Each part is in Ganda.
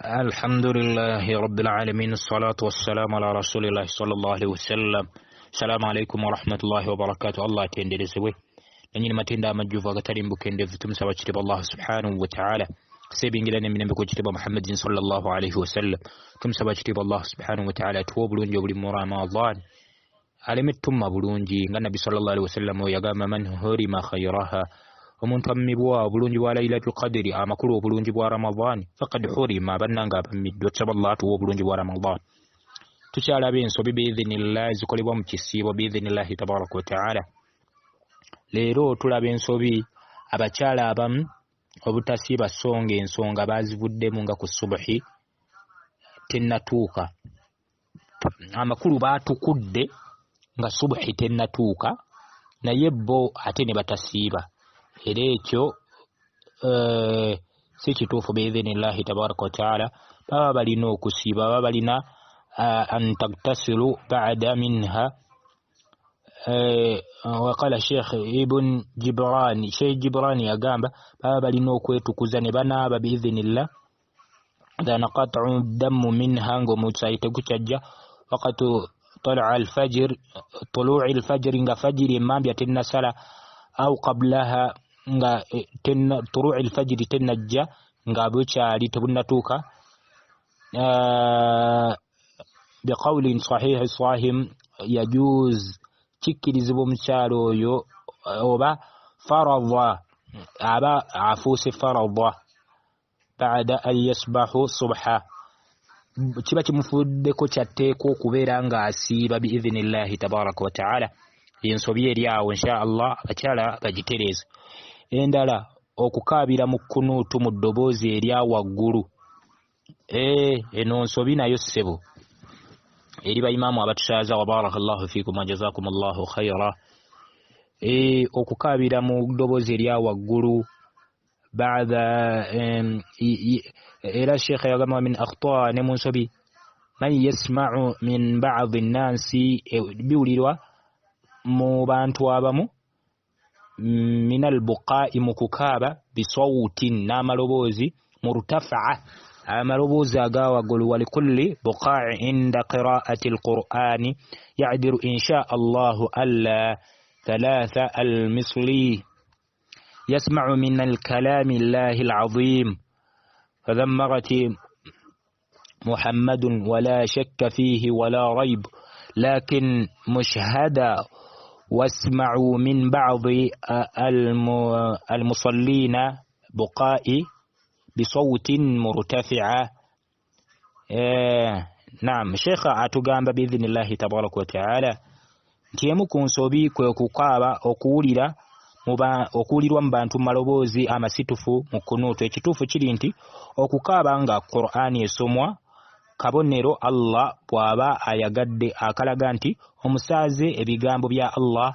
Alhamdulillahi rabbil alamin, salatu wassalamu ala rasulillahi sallallahu alaihi wasallam. Assalamu alaikum warahmatullahi wabarakatuh. Allah atenderezebwe nanyini matenda amajjuvu agatali mbukendevu. Tumusaba kitibwa Allah subhanahu wa ta'ala sebingira n'emirembe ku kitibwa Muhammadin sallallahu alaihi wasallam. Tumusaba kitibwa Allah subhanahu wa ta'ala atuwe obulungi obuli mu Ramadan, aleme tumma bulungi nga Nabbi sallallahu alaihi wasallam yagamba man hurima khayraha, omuntu ammibwa obulungi bwa Lailatul Qadri, amakulu obulungi bwa Ramadhan, faqad hurima, bannanga abammiddwa. Tusaba Allah atuwe obulungi bwa Ramadhan. Tukyalaba ensobi biidhinillahi zikolebwa mu kisiibo biidhinillahi tabaraka wa taala. Leero tulaba ensobi abakyala abamu obutasiiba songa ensonga bazivuddemu nga ku subuhi tennatuuka, amakulu baatukudde nga subuhi tennatuuka, naye bo ate ne batasiiba. Era ekyo si kituufu biidhinillahi tabaraka wa taala. Baba balina okusiiba, baba balina an tagtasilu ba'da minha. Waqala Sheikh Ibn Jibrani, Sheikh Jibrani yagamba baba balina okwetukuza ne banaaba biidhinillah idha qat'u damu minha, ng'omusaayi tegukyajja, waqtu talaa alfajr, tului alfajri, nga fajiri emmambya tennasala, au qablaha, nga turui alfajiri tennajja, nga bukyali tebunnatuuka. Biqawlin sahihi sahim yajuz, kikkirizibwa omukyalo oyo oba faradha, aba afuuse faradha ba'da an yasbahu subha, kiba kimufuddeko kyatteeka okubeera ng'asiiba biidhinillahi tabaraka wa taala. Ensobi eri awo insha Allah abakyala bagitereeze. Endala, okukaabira mu kunuutu mu ddoboozi erya waggulu, eno nsobi nayo ssebo eri baimaamu abatusaaza. Wa barakallahu fiikum wa jazakumullahu khaira. Okukaabira mu ddoboozi erya waggulu bada, era sheekha yagamba min akhta, ne mu nsobi man yasma'u min ba'dhi nnansi, biwulirwa mu bantu abamu, min albuqaa'i, mu kukaaba, bisawutin, n'amaloboozi, murtafa'a, amaloboozi aga waggulu, walikulli buqaa'i inda qira'ati alqur'ani ya'diru insha Allahu alla thalatha almisli yasma'u min alkalami llahi alazim fadhammarat Muhammadun wala shakka fihi wala rayb, lakin mushhada wasma'u min ba'dhi almusallina buqa'i bisawtin murtafi'a. Naam, Sheikh atugamba biidhinillahi tabaraka wa taala nti emu ku nsobi kwe kukaaba okuwulirwa mu bantu mu maloboozi amasitufu mu kunuutu. Ekituufu kiri nti okukaaba nga Qur'ani esomwa kabonero Allah bw'aba ayagadde akalaga nti omusaaze ebigambo bya Allah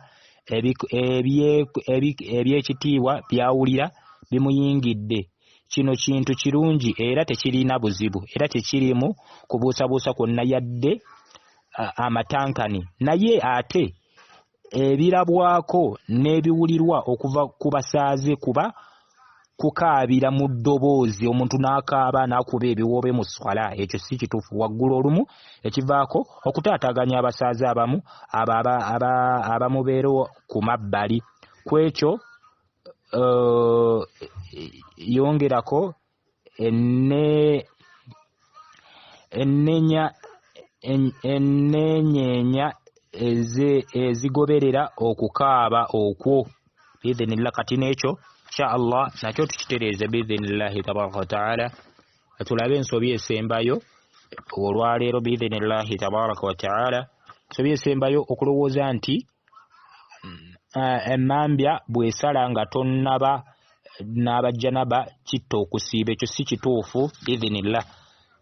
ebyekitiibwa byawulira bimuyingidde. Kino kintu kirungi era tekirina buzibu, era tekirimu kubuusabuusa kwonna yadde amatankani. Naye ate ebirabwako n'ebiwulirwa okuva ku basaaze kuba kukaabira mu ddoboozi, omuntu n'akaaba n'akuba ebiwoobe mu swala, ekyo si kituufu. Waggulu olumu ekivaako okutaataaganya abasaaze abamu abamubeera ku mabbali. Ku ekyo yongerako enneenyeenya ezigoberera okukaaba okwo biidhinillah. Kati n'ekyo insha Allah nakyo tukitereeze biidhinillahi tabaraka wa taala. Tulabe ensobi esembayo olwaleero biidhinillahi tabaraka wa taala. Ensobi esembayo, okulowooza nti emmambya bw'esala nga tonnaba n'abajanaba kitta okusiiba, ekyo si kituufu biidhinillah.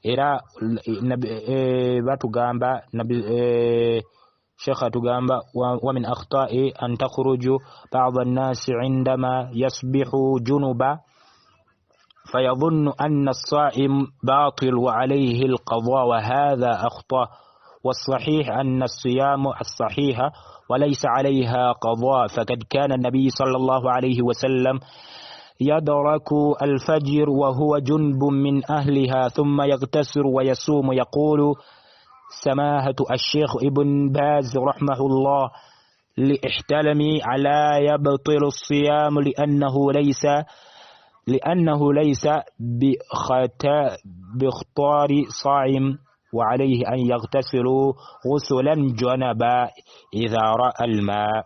Era batugamba Sheikh atugamba wa min akhta'i an takhruju ba'd an-nasi indama yasbihu junuba fayadhunnu anna as-sa'im batil wa alayhi al-qada wa hadha akhta, والصحيح أن الصيام الصحيح وليس عليها قضاء، فقد كان النبي صلى الله عليه وسلم يدرك الفجر وهو جنب من أهلها ثم يغتسل ويصوم. يقول سماحة الشيخ ابن باز رحمه الله لاحتلم لا يبطل الصيام لأنه ليس باختار صائم، وعليه أن يغتسل غسلا جنبا إذا رأى الماء.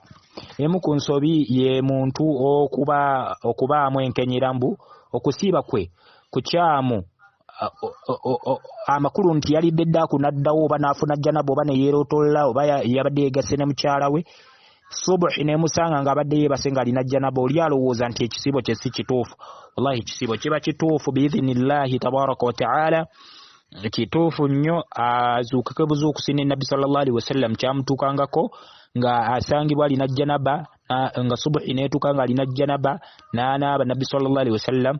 Emu ku nsobi ye muntu okubaamu enkenyera mbu okusiiba kwe kukyamu, amakulu nti yalidde ddaku n'addawo oba n'afuna janaba oba ne yeerotolla oba yabadde yeegasse ne mukyala we subuhi nemusanga ng'abadde yeebase ng'alina janaba, oli alowooza nti ekisiibo kye si kituufu. Wallahi ekisiibo kiba kituufu biidhinillahi tabaraka wa taala, kituufu nnyo. Azuukake buzuukusi ne Nabbi sallallahu alaihi wasallam kyamutuukangako nga asangibwa alina janaba, nga subuhi neetuuka nga alina janaba n'anaaba Nabbi sallallahu alaihi wasallam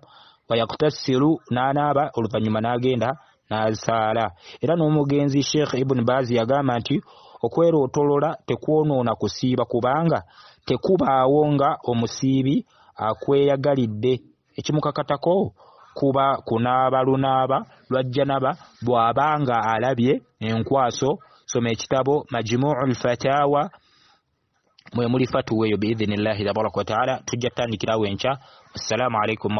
wayagtasilu n'anaaba oluvannyuma n'agenda n'asaala. Era n'omugenzi Sheikh Ibn Baz yagamba nti okwerootolola tekwonoona kusiiba kubanga tekubaawo nga omusiibi akweyagalidde, ekimukakatako kuba kunaaba lunaaba lwa janaba bw'aba nga alabye enkwaso. Soma ekitabo Majmu'ul Fatawa mwe muli fatuwa eyo biidhinillahi tabaraka wa taala. Tujja tutandikirawo enkya. Assalaamu alaikum.